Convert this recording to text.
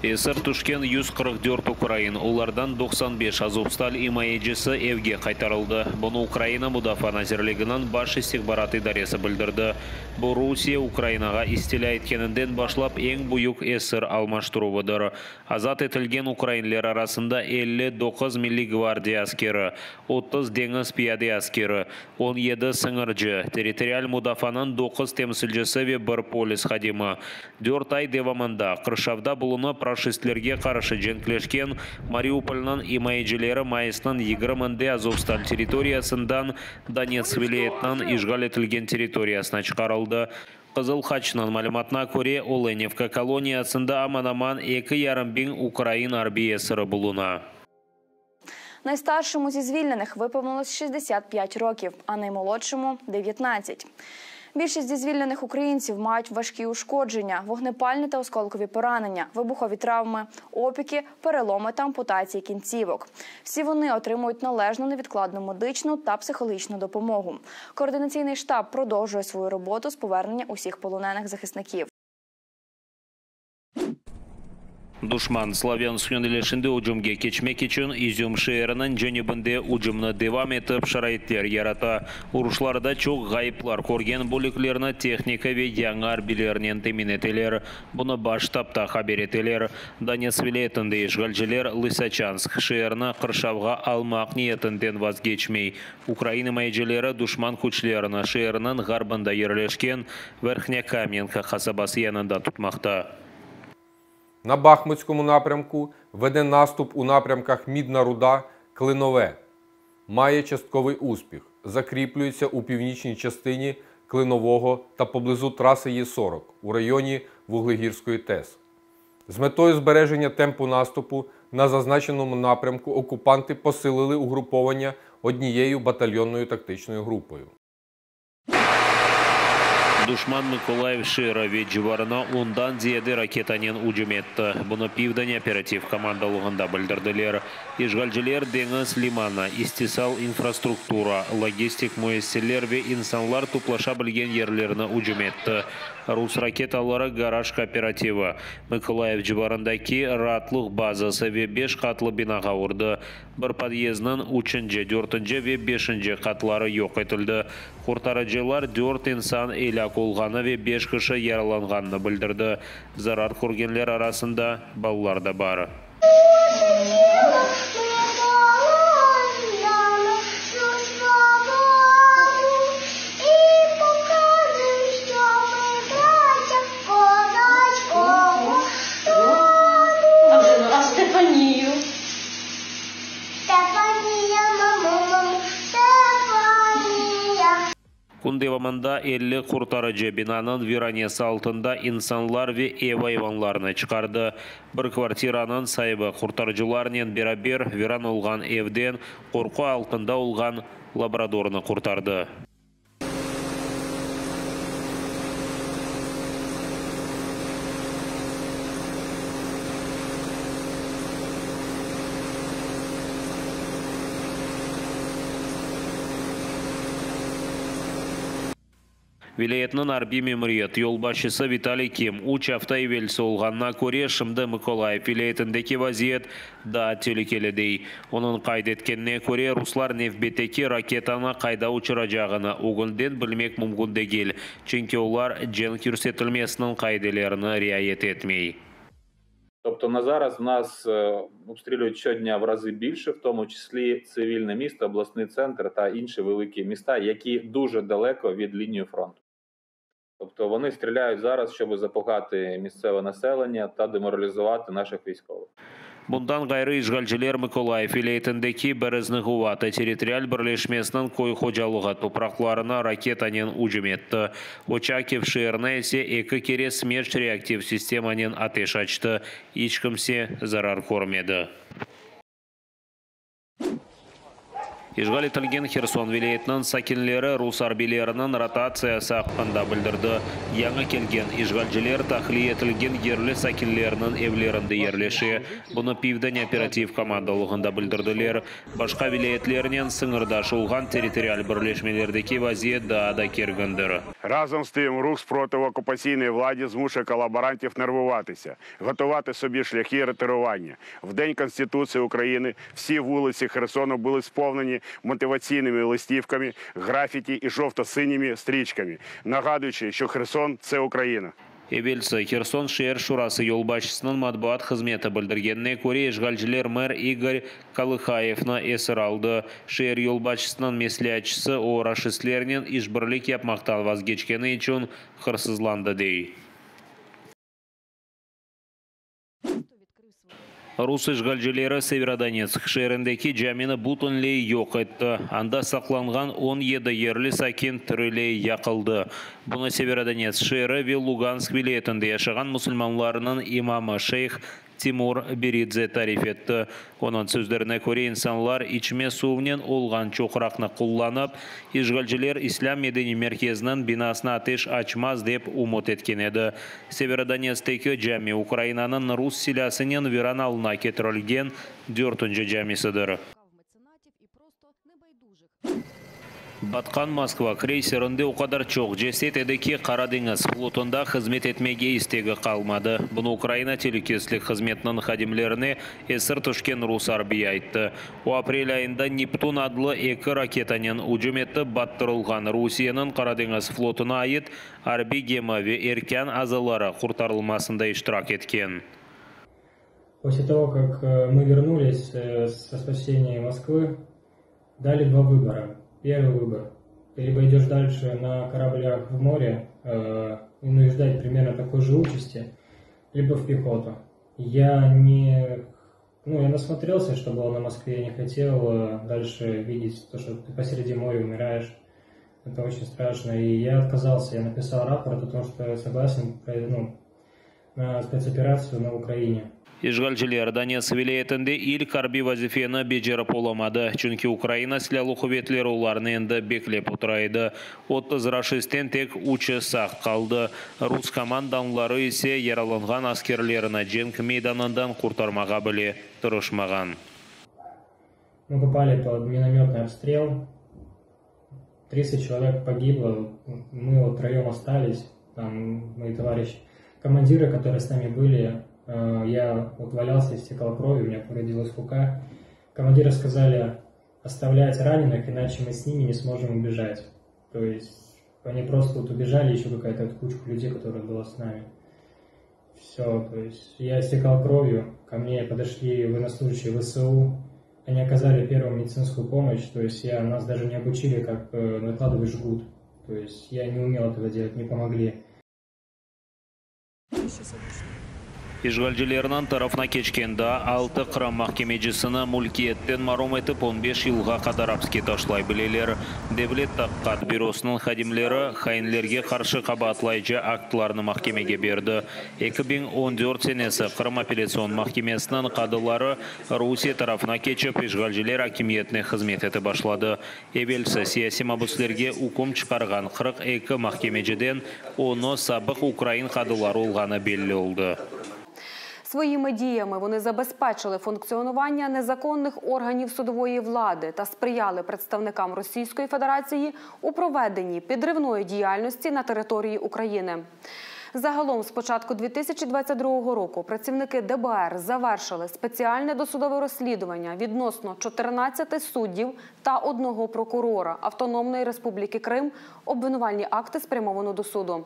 Esir tüşken 144 ukrain, olardan 95 Azovstal imayecisi evge qaytarıldı. Bunı Ukraina Mudafaa nazirliginiñ Baş istihbarat idaresi bildirdi. Bu, Rusiye Ukrainağa istilâ etkeninden başlap eñ büyük esir almaştıruvıdır. Azat etilgen ukrainler arasında 59 Milliy gvardiya askeri, 30 deñiz piyade askeri, 17 sıñırcı, territorial mudafaanıñ doquz temsilcisi ve bir polis hadimi. Dört ay devamında qırşavda bulunıp, raşistlerge qarşı cenkleşken Mariupolnıñ imayecileri mayısnıñ yigirminde Azovstal territoriyasından Donetsk vilâyetiniñ işğal etilgen territoriyasına çıqarıldı. Qızıl Haçnıñ malümatına köre, Olenivka koloniyasında aman-aman eki yarım biñ ukrain arbiy esiri buluna. Найстаршому зі звільнених виповнилось 65 років, а наймолодшому – 19. Більшість зі звільнених українців мають важкі ушкодження, вогнепальні та осколкові поранення, вибухові травми, опіки, переломи та ампутації кінцівок. Всі вони отримують належну невідкладну медичну та психологічну допомогу. Координаційний штаб продовжує свою роботу з повернення усіх полонених захисників. Duşman, Slavyansk yönelişinde ücümge keçmek içün İzüm şeeriniñ cenübinde ücümni devam etip şaraitler yarata. Uruşlarda çoq ğayıplar körgen bölüklerni tehnika ve yañı arbiylernen temin eteler. Bunı Baş ştabta haber eteler. Donetsk vilâyetinde işğalciler Lısaçansk şeerini qırşavğa almaq niyetinden vazgeçmey. Ukrain imayecileri duşman küçlerini şeerniñ ğarbında yerleşken Verhnya Kamyenka qasabası yanında tutmaqta. На Бахмутському напрямку веде наступ у напрямках Мідна Руда, Клинове. Має частковий успіх. Закріплюється у північній частині Клинового та поблизу траси Е40 у районі Вуглегірської ТЕС. З метою збереження темпу наступу на зазначеному напрямку окупанти посилили угруповання однією батальйонною тактичною групою. Duşman Mıkolayıv şeeri ve civarına ondan ziyade raketanen ücüm etti. Bunı Pivden operativ komandalığında bildirdiler. İşğalciler deñiz limanı, istisal infrastruktura, logistik müessiseler ve insanlar toplaşa bilgen yerlerni ücüm etti. Rus raketaları garaj kooperativi, Mıkolayıv civarındaki raatlıq bazası ve beş qatlı binağa urdı. Bir podyezdniñ üçünci, dörtünci ve beşinci qatları yoq etildi. Qurtarıcılar dört insan elâk olğanı ve beş kişi yaralanğanını bildirdi. Zarar körgenler arasında balalar da bar. А Стефанію? Стефанія, мамо, мамо, Стефанія. Kün devamında 50 qurtarıcı binanıñ viranesi altında insanlar ve ev ayvanlarını çıqardı. Bir kvartiranıñ saibi qurtarıcılarnen beraber viran olğan evden qorqu altında olğan labradornı qurtardı. Vilâyetniñ arbiy memuriyet yolbaşçısı Vitaliy Kim, üç afta evelsi olğanına köre, şimdi Mıkolayıv vilâyetindeki vaziyet daa telükeli, dey. Onıñ qayd etkenine köre, ruslar nevbetteki raketanı qayda uçuracağını ögünden bilmek mümkün degil, çünki olar cenk yürsetilmesiniñ qaidelerini riayet etmey. Тобто на зараз в нас обстрілюють щодня в рази більше, в тому числі цивільне місто, обласний центр та інші великі міста, які дуже далеко від лінії фронту. Тобто вони стріляють зараз, щоб запугати місцеве населення та деморалізувати наших військових. Bundan ğayrı işğalciler Mıkolayıv vilâyetindeki Bereznoğuvata territorial birleşmesiniñ köy hocalığı topraqlarına raketanen ücüm etti. Oçakiv şeerine ise eki kere Smerç reaktiv sistemanen ateş açtı. İç kimse zarar körmedi. İşğal etilgen Herson vilâyetiniñ sakinleri rus arbiyleriniñ rotatsiyası aqqında bildirdi. Yañı kelgen işğalciler tahliye etilgen yerli sakinlerniñ evlerinde yerleşe. Bunı Pivden operativ komandalığında bildirdiler. Başqa vilâyetlernen sıñırdaş olğan territorial birleşmelerdeki vaziyet daa da kergindir. Разом з тим, рух спротиву окупаційній владі змушує колаборантів нервуватися, готувати собі шляхи ретирування. В День Конституції України всі вулиці Херсону були сповнені мотиваційними листівками, графіті і жовто-синіми стрічками, нагадуючи, що Херсон це Україна. Evelsi Herson şeer şurası yolbaşçısınıñ matbuat hızmeti bildirgenine köre, işğalciler mer İgor Kolıhayevni esir aldı. Şeer yolbaşçısınıñ mesleatçısı, o, raşistlernen işbirlik yapmaqtan vazgeçkeni içün hırsızlandı, dey. Rus işğalcileri Severodonetsk şeerindeki camini bütünley yoq etti, anda saqlanğan 17 yerli sakin tiriley yaqıldı. Bunı Severodonetsk şeeri ve Lugansk vilâyetinde yaşağan musulmanlarnıñ imamı şeyh Timur Beridze tarif etti. Onıñ sözlerine köre, insanlar içme suvnen olğan çoqraqnı qullanıp, işğalciler İslâm medeniy merkeziniñ binasına ateş açmaz, dep ümüt etken edi. Severodonetskteki cami Ukrainanıñ rus silâsınen viran alına ketirilgen dörtünci camisidir. Batqan Moskva kreyserinde o qadar çoq ceset edi ki, Qara deñiz flotunda hızmet etmege istegi qalmadı. Bunı Ukraina telükesizlik hızmetiniñ hadimlerine esir tüşken rus arbiyi ayttı. O, aprel ayında Neptun adlı eki raketanen ücüm etip battırılğan Rusiyeniñ Qara deñiz flotuna ait arbiy gemi ve erkân azaları qurtarılmasında iştirak etken. После того, как мы вернулись со спасения Москвы, дали два выбора. Первый выбор. Ты либо идешь дальше на кораблях в море, ну и ждать примерно такой же участи, либо в пехоту. Я не... Ну, я насмотрелся, что было на Москве, я не хотел дальше видеть то, что ты посреди моря умираешь. Это очень страшно. И я отказался, я написал рапорт о том, что я согласен, ну, на спецоперацию на Украине. İşğalciler Donetsk vilâyetinde ilk arbiy vazifeni becerip olamadı, çünki Ukraina Silâlı quvetleri olarnı endi beklep otura edi. 30 raşistten tek üçü sağ qaldı, rus komandanları ise yaralanğan askerlerini cenk meydanından qurtarmağa bile tırışmağan. Мы попали под минометный обстрел. 30 человек погибло, мы вот втроем остались, там мои товарищи. Командиры, которые с нами были, я вот валялся, истекал кровью, у меня повредилась рука. Командиры сказали оставлять раненых, иначе мы с ними не сможем убежать. То есть они просто вот убежали, еще какая-то вот кучка людей, которая была с нами. Все, то есть я истекал кровью, ко мне подошли военнослужащие ВСУ, они оказали первую медицинскую помощь, то есть я, нас даже не обучили, как накладывать жгут. То есть я не умел этого делать, мне помогли. İşğalcilerniñ tarafına keçken daa altı Qırım mahkemecisini mülkiyetten marum etip 15 yılğa qadar apiske taşlay bileler. Devlet taqiqat bürosınıñ hadimleri hainlerge qarşı qabaatlayıcı aktlarnı mahkemege berdi. 2014 senesi Qırım apellâtsion mahkemesiniñ qadıları Rusiye tarafına keçip, işğalciler akimiyetine hızmet etip başladı. Evelsi siyasiy mabüslerge üküm çıqarğan 42 mahkemeciden onı sabıq ukrain qadıları olğanı belli oldı. Своїми діями вони забезпечили функціонування незаконних органів судової влади та сприяли представникам Російської Федерації у проведенні підривної діяльності на території України. Загалом, з початку 2022 року працівники ДБР завершили спеціальне досудове розслідування відносно 14 суддів та одного прокурора Автономної Республіки Крим. Обвинувальні акти спрямовано до суду.